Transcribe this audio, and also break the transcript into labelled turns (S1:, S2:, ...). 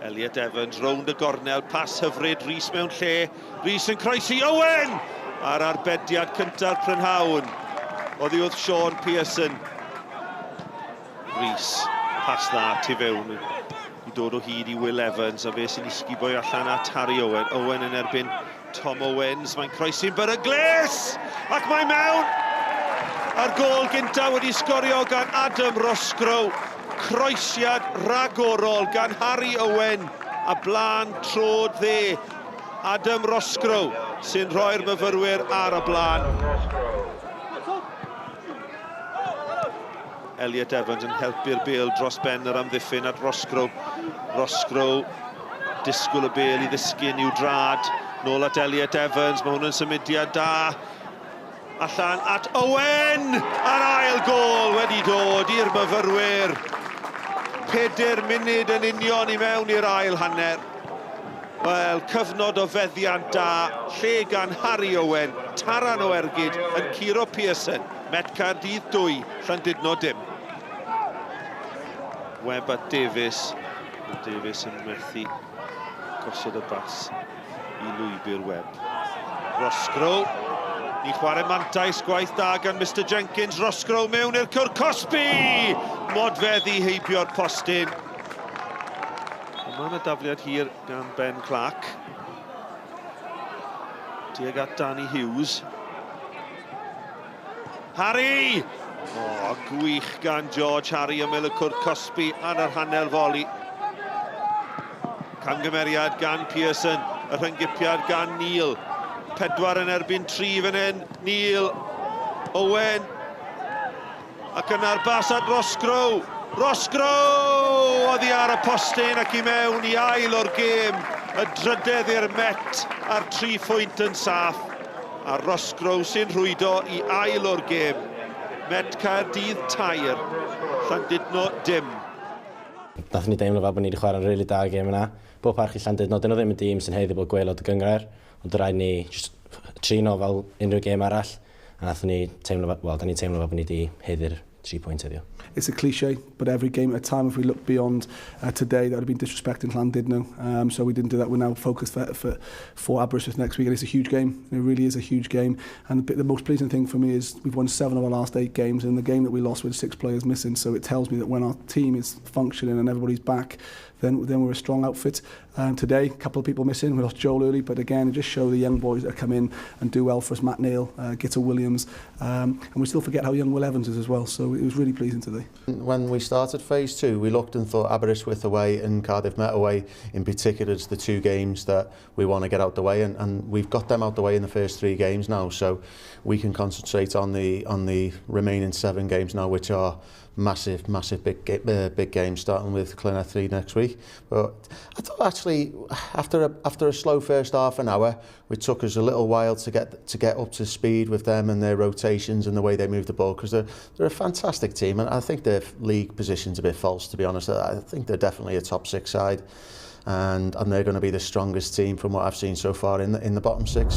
S1: Elliot Evans rownd y gornel, pas hyfryd, Rhys mewn lle, Rhys yn croesi, Owen! A'r arbediad cynta'r prynhawn, oddi wrth Sean Pearson. Rhys, pas dda tu fewn i dod o hyd i Will Evans, a fe sy'n ysgubo allan at Harry Owen. Owen yn erbyn Tom Owens, mae'n croesi'n beryglus! Ac mae mewn! A'r gôl gyntaf wedi sgorio gan Adam Roscrow. Croesiad rhagorol gan Harry Owen a blaen trod dde. Adam Roscrow sy'n rhoi'r myfyrwyr ar y blaen. Elliot Evans yn helpu'r bêl dros ben yr amddiffyn at Roscrow. Roscrow disgwyl y bêl i ddisgyn i'w drad. Nôl at Elliot Evans, mae hwn yn symudiad da. Allan at Owen! A'r ail gôl wedi dod i'r myfyrwyr. 4 munud yn union i mewn i'r ail hanner. Wel, cyfnod o feddiant da, lle gan Harry Owen, taran o ergyd yn curo Pearson. Met Caerdydd 2, Llandudno dim. Webb at Davies. Davies yn methu gosod y bas i lwybr Webb. Roscrow. Ni chwarae mantais, gwaith da gan Mr Jenkins. Roscrow mewn i'r cwr cosbi! Modfeddi heibio'r postyn. Mae yna dafliad hir gan Ben Clark. Tuag at Danny Hughes. Harry! O, gwych gan George Harry ymyl y cwrt cosbi ar yr hanner foli. Camgymeriad gan Pearson, y rhyngipiad gan Neil. 4 yn erbyn 3 fan hyn, Neil, Owen, ac yna'r bas at Roscrow. Roscrow! Oddi ar y postyn ac i mewn i ail o'r gêm. Y drydedd i'r Met a'r 3 phwynt yn saff. A Roscrow sy'n rhwydo i ail o'r gêm. Met Caerdydd 3, Llandudno dim.
S2: Nathon ni deimlo fel bod ni wedi chwarae'n rili da y gêm yna. Bob parch i Llandudno, dyn nhw ddim yn dîm sy'n haeddu bod gwaelod y gynghrair, ond rhaid ni jyst trino fel unrhyw gêm arall. A nathon ni teimlo, wel, da ni'n teimlo fel bod ni wedi haeddu'r 3 pwynt heddiw.
S3: It's a cliche, but every game at a time, if we look beyond today, that would have been disrespecting Llandudno. So we didn't do that. We're now focused for Aberystwyth next week, and it's a huge game. It really is a huge game. And the most pleasing thing for me is we've won 7 of our last 8 games, and the game that we lost with 6 players missing. So it tells me that when our team is functioning and everybody's back, then we're a strong outfit. Today, a couple of people missing. We lost Joel early, but again, it just shows the young boys that come in and do well for us. Matt Neal, Gitta Williams, and we still forget how young Will Evans is as well, so it was really pleasing today.
S4: When we started phase 2, we looked and thought Aberystwyth away and Cardiff Met away in particular as the 2 games that we want to get out the way, and we've got them out the way in the first 3 games now, so we can concentrate on the remaining 7 games now, which are massive, massive big games, starting with Llanelli next week. But I thought actually after a slow first half an hour, it took us a little while to get up to speed with them and their rotations and the way they move the ball, because they're a fantastic team, and I think their league position's a bit false, to be honest. I think they're definitely a top 6 side, and they're going to be the strongest team from what I've seen so far in the bottom 6.